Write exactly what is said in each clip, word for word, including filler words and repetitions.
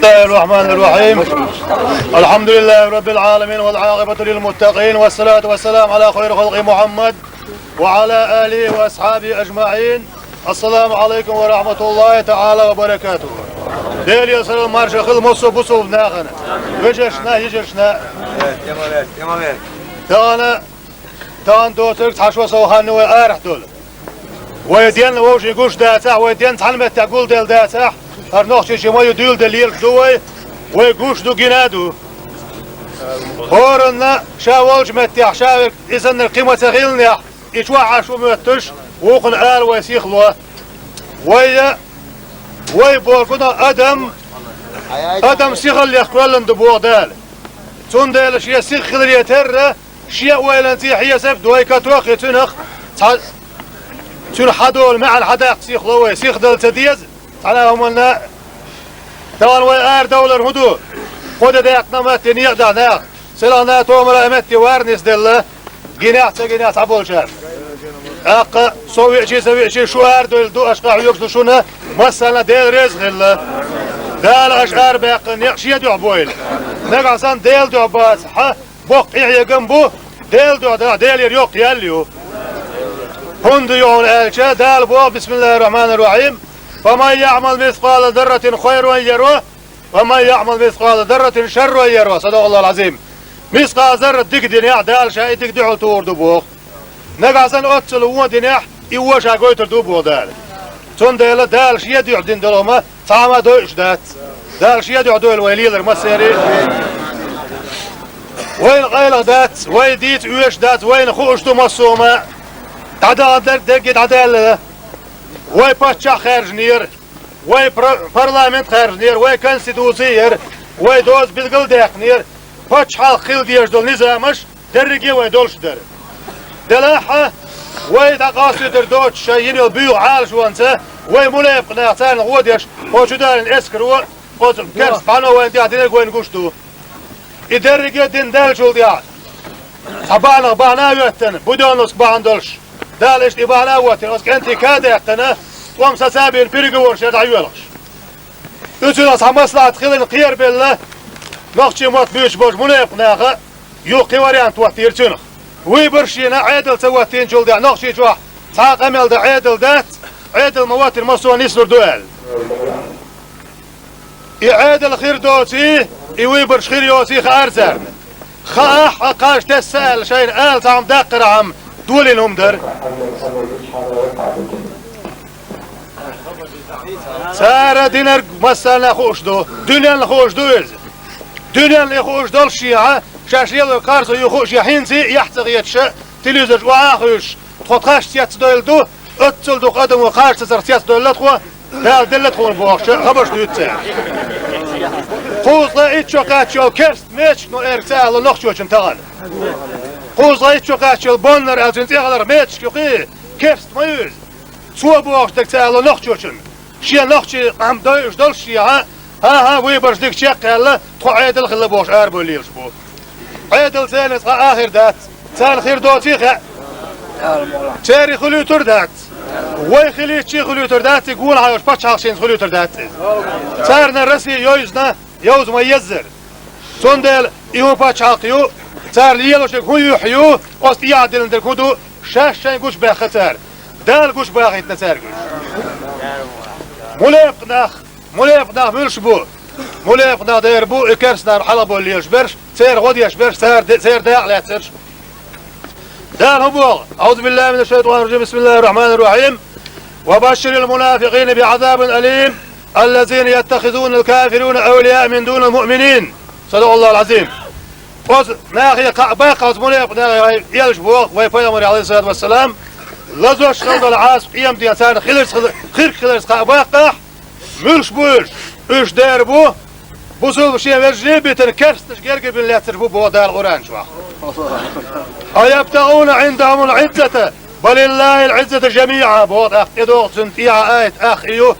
بسم الله الرحمن الرحيم. الحمد لله رب العالمين، والعاقبة للمتقين، والصلاة والسلام على خير خلق محمد وعلى آله وأصحابه أجمعين. السلام عليكم ورحمة الله تعالى وبركاته. Делера салам-маршо хила массо а бусалба нахана, вежаршна, йижаршна. Тахана, тахана доцург цхьа шо сов хан вай арахь долу. Вай денна вовшийн гуш дацахь, вай денна цхьана меттехь гулделла дацахь, хӀара Нохчийчоь ма ю, дуьйладелла лелаш ду вай, вай гуш ду, гина а ду. ХӀоранна ша волчу меттехь, ша верг, и санна кхин ма ца хиллехь, и чохь Ӏаш ву моьттуш, вукхунна ала вай сихало. Вай, вай бохург ду адам, адам сихаллех кхоьллина ду боху Дала. Цундела шен сиха хиларе терра, шен ойланца хьесап а дой, катоххий цуьнах цхьа, цуьнан хьадолу маьӀна хьадаккха сихало вай, сихдала ца деза, цхьана а хӀуманна. Тахана вай арадовлар хӀун ду? Кхо де даьккхина а, метте некъа дахьа нах, селхана а, томара а метте варнис делла, гинехь а, ца гинехь а цхьаболчарна. ТӀаккха со веачий, сан веачий, шу арадевлла ду, аша къахьоьгуш ду шуна, массарна а Дела реза хилла. Дала аша арабаьккхина некъ шен дуьхьа бойла. Нагахь санна Делан дуьхьа бацахь, боккха къинхьегам бу, Делан дуьхьа дахь, Делера йоккха ял ю. ХӀунда ю хьуна аьлча, Дала боху, бисмиллахӀир-рохьманир-рохьийм: «Фаман яӀмал мискъала зарратин хайран яра, ва ман яӀмал мискъала зарратин шарран яра». СадакъаллахӀул-Ӏазим. Мискъала зарра дика динехь, Дала ша и дика дуьхьал тухур ду боху. Нагахь санна оццул вон динехь, и вон ша гойтур ду боху Дала. Цундела Дала шен дуьхьа дина долу хӀума цхьа а ма дойуш дац. Дала шен дуьхьа дойла вай лелар массаьрий. Вайна къайлаха дац, вай дийца оьшуш дац, вайна хууш ду массо а хӀума. ДӀадахана дерг дерриге дӀадаьлла. Вай паччахь хаьржинера, вай пра-, парламент хаьржинера, вай конституци яра, вай доза билгал а даьккхинера, пачхьалкх хила дезаш долу низамаш дерриге а вай долуш дара. Делахь а, вай дӀакъастуьйтур доцуш шайн йина йолу буьйху Ӏалашонца, вай мунепакъ нах царна гӀо деш, кхо чудалийна эскаро, оцу керста бахьано вайна тӀехь динарг вайна гуш ду. И дерриге а дина даьллачул тӀаьхьа, цхьа бахьанах бахьана а хӀоьттина, Будённовск бахьана долуш, Дала иштта и бахьана а хӀоттийна, оцу кӀентий ка а даьккхина, тӀом сацабийна, переговораш яр дӀайоьлхуш. Уьцунах цхьа маслахьат хиларна кхерабелла, нохчийн мотт буьйцуш болчу мунепакъ наха юха кхин вариант хӀоттийра цуьнах. Выбораш йина, Ӏедал ца хӀоттийначул тӀаьхьа Нохчийчохь цхьа а къамел дан Ӏедал дац, Ӏедал ма-хӀоттийна массо а нислур ду аьлла. И Ӏедал хир доций, и выбораш хир йоций хаьара царна. Хаахь а, кхаж тесса аьлла, шайна ала цхьа хӀума даккхархьама долийна хӀума дара. Цара динарг массарна а хууш ду, дуьненна хууш ду иза. Дуьненна и хууш долуш шехьа, шаьш лелорг харцо ю хууш я хӀинца а, эхь ца хеташ, телевизорчу охьа а хуьйшуш, тхо тхаьш цецдойла ду, оццул дукха адамо кхаж цацарх цецдойла тхо, Дала делла тхуна бохучу хабарш дуьйцу цара. Кхузткъе итт шо кхаьчна йолу керста мечик ю эрга ца аьлла нохчочун тахана. Кхузткъе итт шо кхаьчна йолу Боннар аьлла цуьнан цӀе хиларх мечик ю кхин, керста ма ю иза. Цо бохуш дерг ца аьлла нохчочун. Шен нохчийн къам дойуш долуш шехьа, хӀан-хӀа, выбораш дика чекх а яьлла, тхо Ӏедал хилла бохуш арабевлла лелаш бу. Ӏедал церан цкъа а хир дац, царна хир доций хаьа. Церан хуьлуьйтур дац. Вай хилийтчий хуьлуьйтур дац, и гонахьа йолчу пачхьалкхашца хуьлуьйтур дац иза. Царна Россия йовзана, йовза ма еззара. Цундела и хӀун пачхьалкх ю, цара лелошерг хӀун юьхь ю, оцу тӀехь диллина дерг хӀун ду, шаьш шайн гучубаьхна цара. Дала гучубахийтина цаьрга уьш. Мунепакъ нах, мунепакъ нах муьлш бу? Мунепакъ нах дера бу и керстанаш хьалхабевлла лелаш берш, церан гӀо деш берш, цара де-, церан дакъа лаьцнарш. Дала хӀун боху? أعوذ بالله من الشيطان الرجيم. بسم الله الرحمن الرحيم. وبشر المنافقين بعذاب أليم. الذين يتخذون الكافرين أولياء من دون المؤمنين. صدق الله العظيم. Оцу нахе кхаъ баккха оцу мунепакъ нахе вай элча боху, вай пайхамаре, алейхиссалату вассалам, лазош хила долу Ӏазап къематдийнахь царна хиларца хила-, хирг хиларца кхаъ баккхахь, муьлш бу уьш? Уьш дера бу, бусулба шен вежарий а битина, керстанаш гергара бина лаьцнарш бу, боху Дала Къуръан чохь. أيبتغون عندهم العزة فلله العزة جميعا, боху тӀаккха тӀедогӀу цуьнан тӀехьа аят, ах и ю.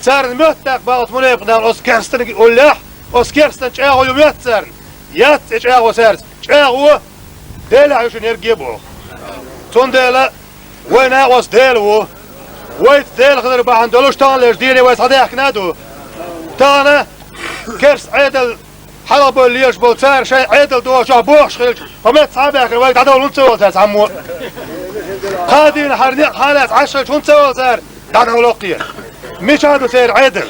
Царна моьтту тӀаккха боху оцу мунепакъ наха оцу керстанна уллехь, оцу керстанна чӀагӀо ю моьтту царна? Яц и чӀагӀо цаьрца. ЧӀагӀо Делехь ю шуна ерриге а боху. Цундела вай накъост Дела ву. Вайца Дела хилар бахьана долуш таханлерчу дийне вай схьадаьхкина а ду. Тахана Керста Ӏедал хьалха бевлла лелаш болу цара шайн Ӏедал дохучохь бохуш хилча, хьо метта схьа а баьхкина, вайга дӀадовла хӀунда ца волу цара цхьаммо а? Кхаа дийнахь хьара некъ хьалаца Ӏаш хилча, хӀунда ца волу цара? ДӀадовла кхера. Мичахь ду церан Ӏедал?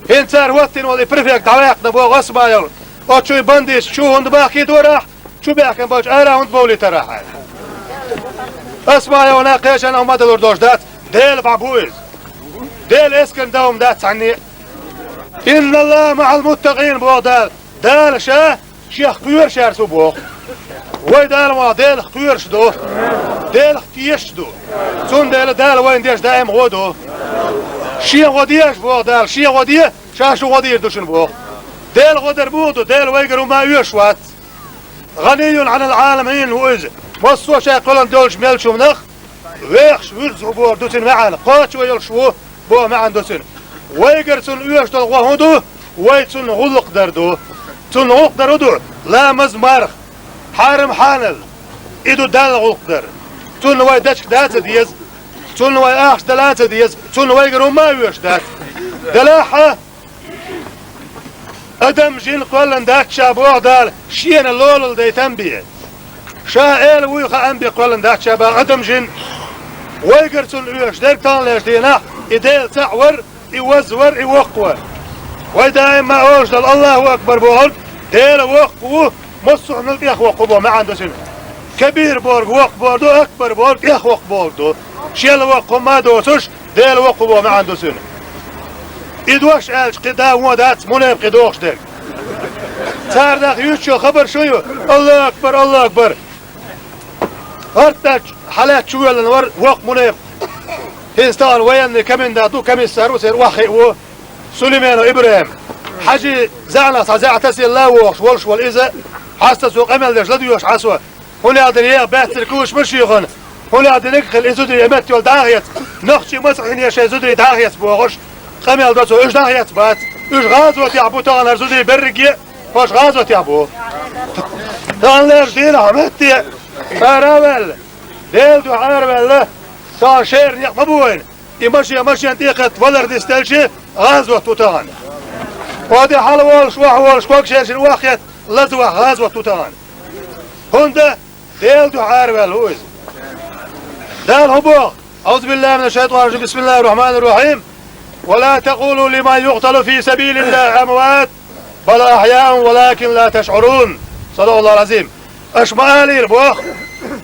ХӀинца цара хӀоттийна волу и префект дӀаваьккхина боху Осмаев. Оцу чуьра бандиташ чу хӀунда бахкийта вара ахь? Чу баьхкина болчу ара хӀунда бовлийтара ахь? Осмаевна кхечанхьа ма далур долуш дац, Делан бӀаьрг бу иза. Делан эскарна дан хӀума дац цхьанне а. «Инна Аллаха маӀал муттакъин», боху Дала. Дала Ша Шех кхоьручаьрца ву боху. Вай Дала ма Делах кхоьруш ду, Делах тешаш ду. Цундела Дала вайна деш даим гӀо ду. Шен гӀо де аша, боху Дала, Шен гӀо де, Ша шун гӀо дийр ду шуна боху. Делан гӀо дар муха ду, Дела вайгара хӀума а оьшуш вац. «ГӀанийюн Ӏанил Ӏаламин» ву Иза. Массо а Ша кхоьллина долчу мел хӀуманах вехаш вуьззина ву бохург ду цуьнан маьӀна, кхочуш йолуш ву боху маьӀна ду цуьнан. Вайгара Цунна оьшуш долу гӀо хӀун ду? Вай Цунна гӀуллакх дар ду. Цунна гӀуллакх дар хӀун ду? Ламаз, марха, хьарам, хьанал. И ду Далла гӀуллакх дар. Цунна вай дечиг дан а ца деза, Цунна вай ахча дала а ца деза, Цунна вайгара хӀумма а оьшуш дац. Делахь а, адам жин кхоьллина дац Ша, боху Дала, Шена лолла дайтам бен. Ша эла вуй хаам бен кхоьллина дац Ша боху адам жин. Вайгара Цунна оьшуш дерг таханлерчу дийнахь и Дела цхьаъ вар, и веза вар, и воккха вар. Вай даим а олуш долу «Аллаху акбар» бохург, Дела воккха ву, массо а хӀуманал тӀех воккха ву боху маьӀна ду цуьнан. Кабир бохург воккха бохург ду, акбар бохург тӀех воккха бохург ду. Шел воккха хӀумма а доцуш, Дела воккха ву боху маьӀна ду цуьнан. И дош аьлча, кхин да вон дац мунепакъий дохуш дерг. Цара нах юьйцучу хабар шу ю: «Аллаху акбар, Аллаху акбар». ХӀордтачу хьалаьцча чувоьллина вара воккха мунепакъ. ХӀинца тахана военный комендант ву, комиссар ву, церан охьахиъна ву Сулейменов ИбрахӀим. Хьажи зӀенах цхьа зӀе тасийла вогӀуш волуш волу иза, хьаста цо къамел деш ладоьгӀуш Ӏа со. ХӀунда аьлла дина еха баьццара кучу машехана. ХӀунда аьлла динарг а хилла, и зударий и метта йолу дӀахеца. Нохчий маца хьийна шайн зударий дӀахеца бохуш, къамел до цо, уьш дӀахецбац. Уьш гӀазотехь бу тахана, хӀара зударий берриге а, хӀорш гӀазотехь бу. Таханлерчу дийнахь метте ара а ваьлла, Делан дуьхьа ара а ваьлла, тахана шера некъ ма бу вайна. И машен машен тӀе а кхетта валар нисделчи гӀазот ву тахана. Кхо де хьала волуш, охьа волуш, когашершина охьахетта лазавахь гӀазот ву тахана. ХӀунда Делан дуьхьа араваьлла ву иза. Дала хӀун боху? أعوذ بالله من الشيطان الرجيم. بسم الله الرحمن الرحيم. ولا تقولوا لمن يقتل في سبيل الله أموات، بل أحياء ولكن لا تشعرون. صدق الله العظيم. Аша ма алийла боху,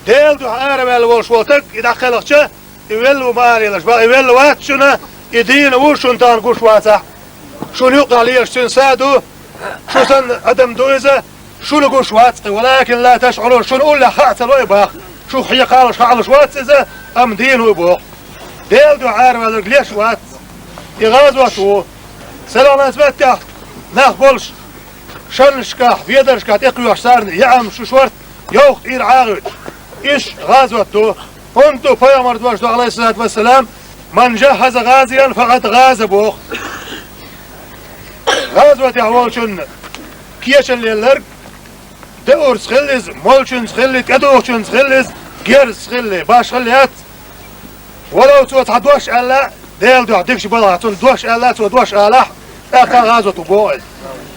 Делан дуьхьа араваьлла волуш волу стаг, и дӀакхелхича, и велла ву ма алийлаш боху, и велла вац шуна, и дийна ву шуна тахана гуш вацахь. Шуна юкъахь лелаш цуьнан са а ду, шу санна адам ду иза, шуна гуш вац кхин, ولكن لا تشعرون, шуна уллехь хаа ца ло и боху. Шух хьекхалуш хаалуш вац иза, амма дийна ву боху. Делан дуьхьа араваьлларг леш вац. И гӀазот ву. Селхана меттехь нах болуш, шаннашкахь, ведаршкахь тӀекхоьхьуш царна яа шу шорта йовха тӀера ӀагӀуьйтуш. Уьш гӀазот ду. ХӀунда ду, пайхамар дош ду, Ӏалайхиссалату вассалам: «Ман жаххаза гӀазиян, факъад гӀаза», боху. ГӀазотехь волчунна кечам лелларг, деурца хилла иза, молчунца хилла, тӀедухучунца хилла иза, герзаца хилла, башхалла яц. Валлахь, цо цхьа дош аьлла, Делан дуьхьа дикачу балхахь цунна дош аьлла, цо дош алахь, тӀаккха гӀазот ву боху иза.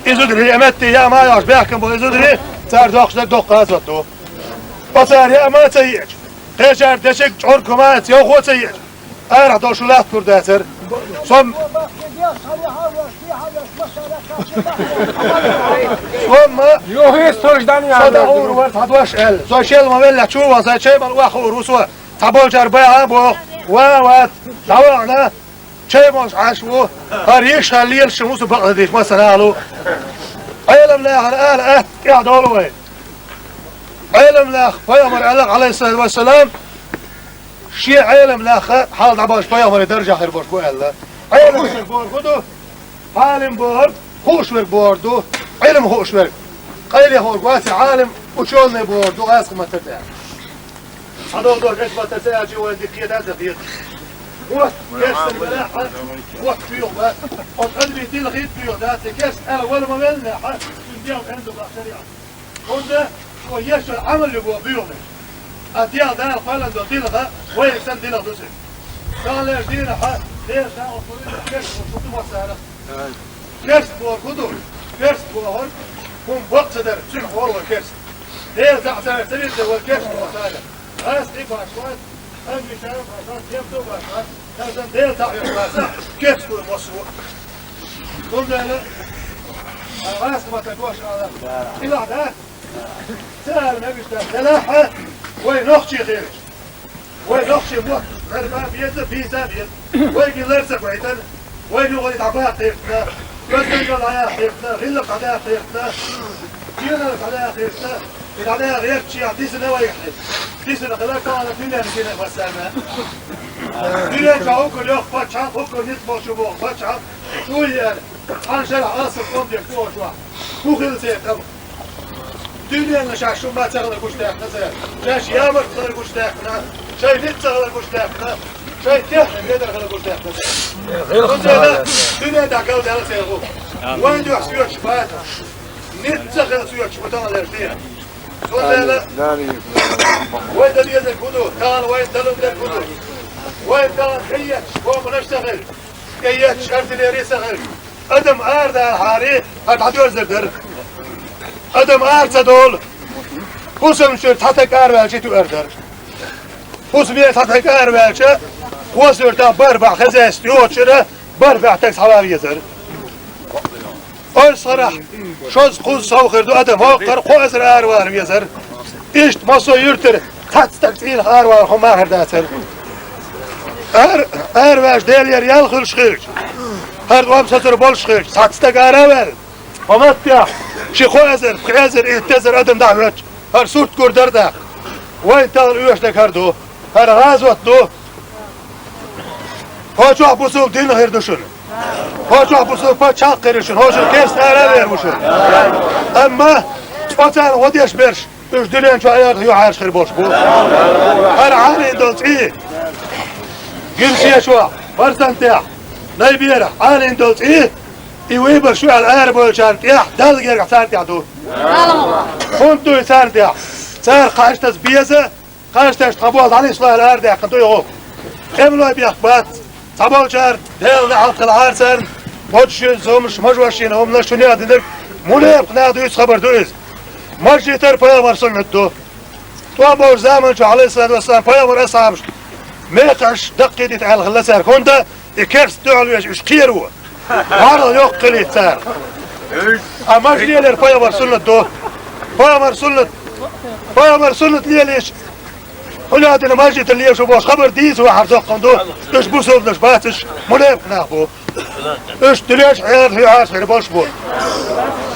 И зударий, и метте яа ма йолуш баьхкина болу и зударий, цара доккхуш дерг доккха гӀазот ду. Оцара яа ма ца еача, кхечара дечиг, чӀорг хӀума а ца, йовхо а ца еача, арахь долуш латтур дацара. Сом, сом ма, Юхис тождан со яна дӀа ду. Ур вара цхьа дош аьлла. Со шел ма веллехь чу ван, сайн чай мал охьа ур ву со. Цхьаболчара баьгӀа а боху, ва, вац, дӀавахана, чай молуш Ӏаш ву, хӀара йиш хьан лелаш шун ву со бакъдерг дийш, массанхьа а лу. Ӏелам нахана ала атта тӀехь долу вай. Ӏелам нах, пайхамар аьлла, Ӏалайхиссалату вассалам, шен Ӏелам нах хьал дӀабалуш пайхамаран даржехь хир болуш бу аьлла. Ӏелам нах бохург хӀун ду? Ӏалим бохург хууш верг бохург ду, Ӏилма хууш верг. Къайле хууш вац и Ӏалим, учёный бохург ду гӀазкхийн маттара тӀехь. Хьадолдо эс маттара ца аьлча, вайн дика хета а ца хета. Вот, керстан белахь, вот куьйгӀ бац. Оцу адамийн дила хӀинца куьйгӀ дац, и керста ала вала ма веллинехь, цуьнан дегӀ кӀен ду бах шариӀат. ХӀунда шо еш йолу Ӏамал ю боху буьйгӀанаш. Ткъа дегӀ Дала кхоьллина долу дилха, вайна санна дилха ду цуьнан. Таханлерчу дийнахь, Делан дакъа хуьлийла, кхечу шу ду массарах. Керст бохург хӀун ду? Керст бохург хӀума бакъ ца дар, цуьнан хьоло керст. Дела цхьаъ цара ца вирза вара керст боху цара. Ас тӀе баш вац, ас мичара баш вац, кем ду баш вац, ас сан Дела цхьаъ веш вац, керст ду массо а. Цундела, ас ма ца гош ала. Хилахь дац? Ца ала мегаш дац. Делахь а, вай нохчий хилча. Вай нохчий мотт ларба беза, бийца беза. Вайга лар ца гойтар, вай югӀий дӀабаккха хӀиртна, гӀоьздангалла дӀаяккха хӀиртна, гӀиллакх дӀадаккха хӀиртна, кхерар дӀадаккха хӀиртна, и дӀадаха гӀертачехь дисина вайгахь. Дисина хила кхана дуьненна гина массарна. Дуьнен чохь хӀокху йоккха паччахь, хӀокху ницкъ болчу боху паччахь, чу яра, цхьана шарахь алсам къоман деш бохучохь. ХӀун хилла церан тӀама? Дуьненна шаьш шу ма ца хилар гучудаьккхина цара. Шаьш ямарта хилар гучудаьккхина, шайн ницкъ ца хилар гучудаьккхина, шайн техника хилар гучудаьккхина цара. Цундела дуьнен тӀехь галдаьлла церан гӀу. Вайн дуьхьа соьцуш бац, ницкъ ца хилла соьцуш бу таханлерчу дийнахь. Цундела вай дан дезарг хӀун ду, тахана вайна дан дезарг хӀун ду? Вайн тахана тӀеетташ бомбанаш ца хилча, тӀеетташ артиллери ца хилча, адам арадалахьара, хӀара дӀадоьрзур дара. Адам ара ца долу, хӀусамчуьра цхьа стаг араваьлча, и туьар дара. ХӀусаме цхьа стаг араваьлча, кхо суьртахь бархӀ бӀе хаза эста йоцучуьра бархӀ бӀе стаг схьаван везара. Ойсхарахь шозза-кхузза сов хир ду адам, хӀокхара кхо эзар аравала везара. Иштта массо а юьртара цхьацца стаг цӀийнах аравала хӀума хир дацара. Ара, араваьлча Делера ял хуьлуш хилча, хӀара тӀом сацур болуш хилча, цхьацца стаг ара а ваьлла, хьо маттехь ши кхо эзар, пхи эзар, итт эзар адам дӀахӀоьттича, хӀара сурт гур дара тӀаккха. Вайн тахана оьшург хӀара ду, хӀара гӀазот ду. ХӀокху чохь бусулба дин хир ду шуна. ХӀокху чохь бусулба паччахь а хир ю шуна. ХӀокху шуна керста ара а вер ву шуна. Амма оцарна гӀо деш берш, уьш дуьнен чохь аьрда юьхьӀаьржа хир болуш бу. ХӀара Ӏалин долу цӀий, гирсечохь, барсантехь, найберахь Ӏалин долу цӀий, и вайбарш ю аьлла арабевллачарна тӀехь, Далла гергахь царна тӀехь ду. ХӀунда ду и царна тӀехь? Цара кхаж таса беза, кхаж тасча тхан болх дӀанисло аьлла арадаьккхина ду и гӀо. Къемалой бехк бац. Цхьаболчара, Делан неӀалт хилахьара царна, кхочушъюьзу хӀуманаш, мажошъюьйна хӀуманаш, шуна яздинарг, мунепакъ наха дуьйцу хабар ду иза. Масжитара пайхамар суннат ду. ТӀом болчу заманчохь, Ӏалайхиссалату вассалам, пайхамар асхьабаш мекхаш даккхийдита аьлла хилла цаьрга, хӀунда и керста дуьхьал веш уьш кхеро. ГӀаргӀа йоккха хилийта цара. Амма масжит лелор пайхамар суннат ду. Пайхамар суннат, пайхамар суннат лелийча, хӀун аьлла дина масжитана леша бохуш хабар дийца вахьар доккхун ду. Уьш бусулбанаш бац, уьш мунепакъ нах бу. Уьш дуьненчу хьерчу хир болуш бу.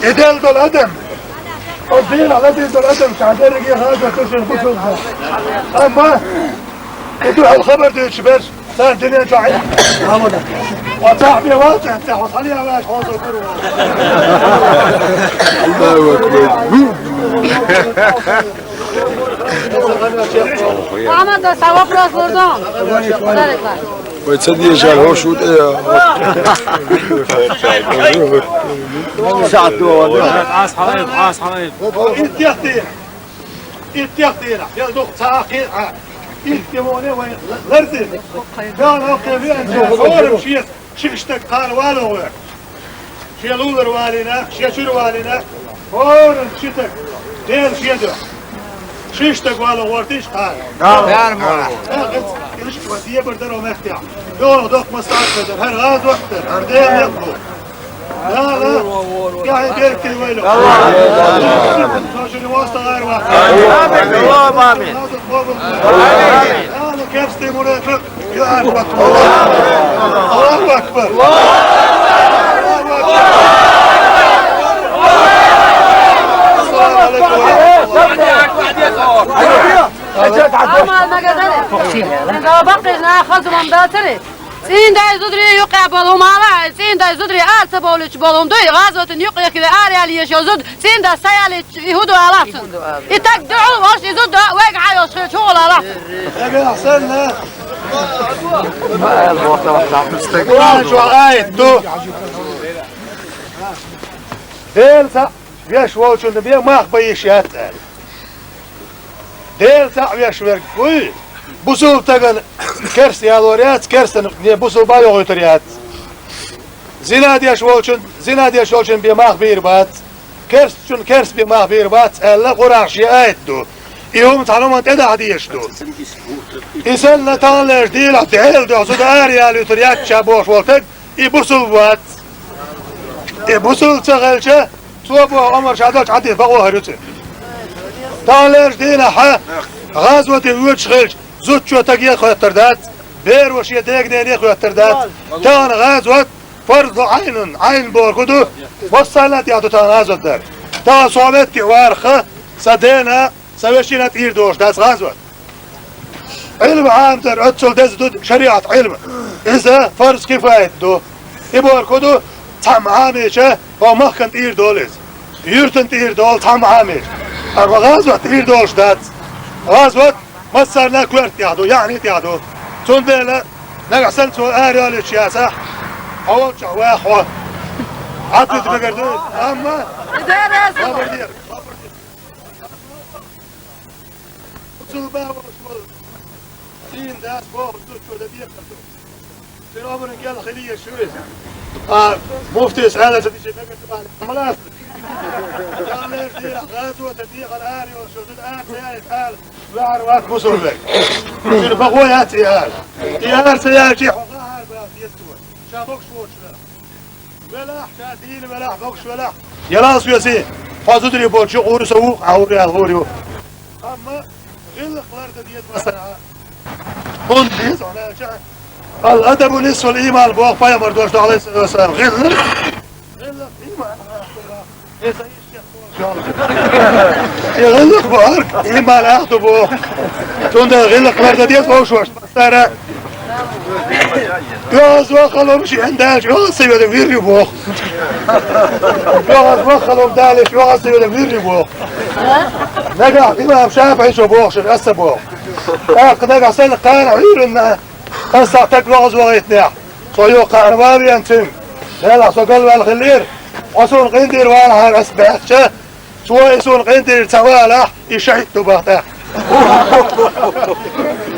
И делла долу адам, оцу дийнахь ладийр долу адам ша дерриге хаза ду шуна бусулбанаш. Амма и дуьхьал хабар дуьйцуш берш, цара дуьнен чохь Ӏин. Оцахь бен валча, цхьа хьо схьалеха ваьлча, хьо со гур ву. Аллаху акбар. Ахьмад, сан вопрос лур ду. Вай ца дезара, хӀо шу тӀе я. Сахьт ду. Ас хьалайб, ас хьалайб. Иттех дийна. Иттех дийна. Ял дукха ца ахкхийра. Итте воне вай ларзина. Дан хьокхе веанча, хӀорам шеца. Ши стаг кхана вало гӀоьрта. Шен лулара валийна, шен чуьра валийна, хӀоранна ши стаг, Дела шен дуьхьа. Ши стаг вало гӀортийша кхана. Дала. Дала. Дала, дебар дара оха меттехь. Йо, доккха массарна дара, хӀара гӀазот дара, хӀара Дела некъ бу. Дала, яхье беркате вайла. Дала. Со шуьга вастагӀар вац. Амин. Аллахумма амин. Амин. Дала, керстий мунепакъ. Аллаху акбар! Аллаху акбар! Аллаху акбар! Ассаламу алейкум ва рахматуллах. Амал ма гадаре. Бакъина хазмам дацаре. ЦӀийндай зударий юкъа болу хӀума ала, цӀийндай зударий ара ца бовлуьйтуш болу хӀума дуй, гӀазотан юкъехь ве ара ял еш йолу зуда, цӀийнда са ял И хӀун ду алахь цунна? И таг дуьхьал волуш, и зуда вайга хьайолуш хилча, хӀун волу алахь цунна? Эгер ахсанна, Къуръан чохь аят ду. Дела цхьаъ веш волчунна бен мах бан йиш яц аьлла. Дела цхьаъ веш верг вуй, бусулба стагана керста ялор яц, керстана бусулба йохуьйтур яц. Зина деш волчун, зина деш волчун бен мах бийр бац, керстачун керст бен мах бийр бац аьлла Къуръан чу шен аят ду. И хӀума цхьана хӀуманна тӀедахьа дезаш ду. И санна таханлерчу дийнахь Делан дуьхьа зуда ара ялийтар яц ша бохуш волу стаг, и бусулба вац. И бусулба ца хилча, цо боху омра ша долчу хьадис бакъо хир ю цуьнан. Таханлерчу дийнахь гӀазоте воьдуш хилча, зудчо стаге а хоьттур дац, беро шен дега-нене а хоьттур дац. Тахана гӀазот фарзу Ӏайнун, Ӏайн бохург хӀун ду, массарна а тӀехь ду тахана гӀазот дар. Тахана со меттехь варах, сан дена, сан вешина тӀера долуш дац гӀазот. Ӏилма Ӏамадар оццул деза ду шариӀат Ӏилма. Иза фарз кифаят ду. И бохург хӀун ду, цхьамма Ӏамийча, хӀокху махкана тӀера долу иза. Юьртана тӀера долу цхьамма Ӏамийча. Амма гӀазот тӀера долуш дац. ГӀазот массарна а коьрта тӀехь ду, яхьни тӀехь ду. Цундела нагахь санна цо ара йолуьйтуш яцахь, хьо волчохь ваха хьо. Хьан туьту мегар ду? Амма хабар дера. Бусулба волуш волу дийна дас бохург зудчо дан декхар ду. Цуьнан омран кӀел хила езаш ю иза. Ткъа муфтис аьлла ца дичи мегар ду бахьана ма лаца. Яллерчу дийнахь гӀазоте дехар ара йолуш йолу зуда ара ца яйта ала, ваьхьар вац бусулба. Цуьнан бакъо яц и ала. И ара ца яьлчи хьо гӀахьар баха деза цо. Ша могуш воцуш ваьхьа. Велахь, ша дийна велахь, могуш велахь, ялал соьсий, хьо зударий боцуш юкъа гӀур ю, со вукху Ӏа гӀур яла гӀур ю. Амма гӀиллакх лардан деза массара а. ХӀунда деза хьуна аьлча, ал-адабу нисфул ийман боху пайхамар дош ду, Ӏалайхиссалату вассалам. ГӀиллакх, гӀиллакх ийман. И гӀиллакх бохург ийман ах ду боху. Цундела гӀиллакх лардан деза вовшашна. Сара. ЙогӀаз вахалург шен даьлча, йогӀаз ца йоьдург вир ю боху. ЙогӀаз вахалург далийча, йогӀаз ца йоьдург вир ю боху. Нагахь имам ШафиӀичо боху шуна, аса боху. ТӀаккха нагахь санна кхана Ӏуьйранна, аса стаг йогӀаз вахийтинехь, со юха кхаьрма а веана цуьнга. Делахь со галваьлла хиллера, хьо суна къинтӀера валахьара ас баьхча, цо и суна къинтӀера ца валахь, и шахӀид ду боху тӀаккха.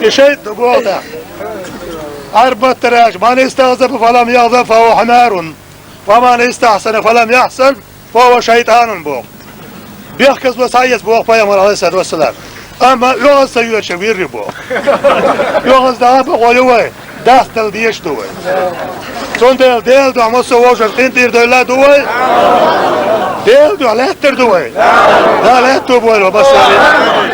И шахӀид ду боху тӀаккха. Ӏарботтараш: «Ман истагӀзаба фа лам ягӀзаб, фа хӀува хьимарун, ва ман истахьсана фа лам яхьсан, фа хӀува шайтӀанун», боху. Бехказло схьаэца боху пайхамар, Ӏалайхиссалату вассалам. Амма йогӀаз ца йоьдуш вир ю боху. ЙогӀаз дахьа бакъо ю вай. Дастал дезаш ду вай. Цундела Делан дуьхьа массо а вовшашна къинтӀера девлла а ду вай. Делан дуьхьа лаьттар ду вай. Да, лаьтту бу вай массо а.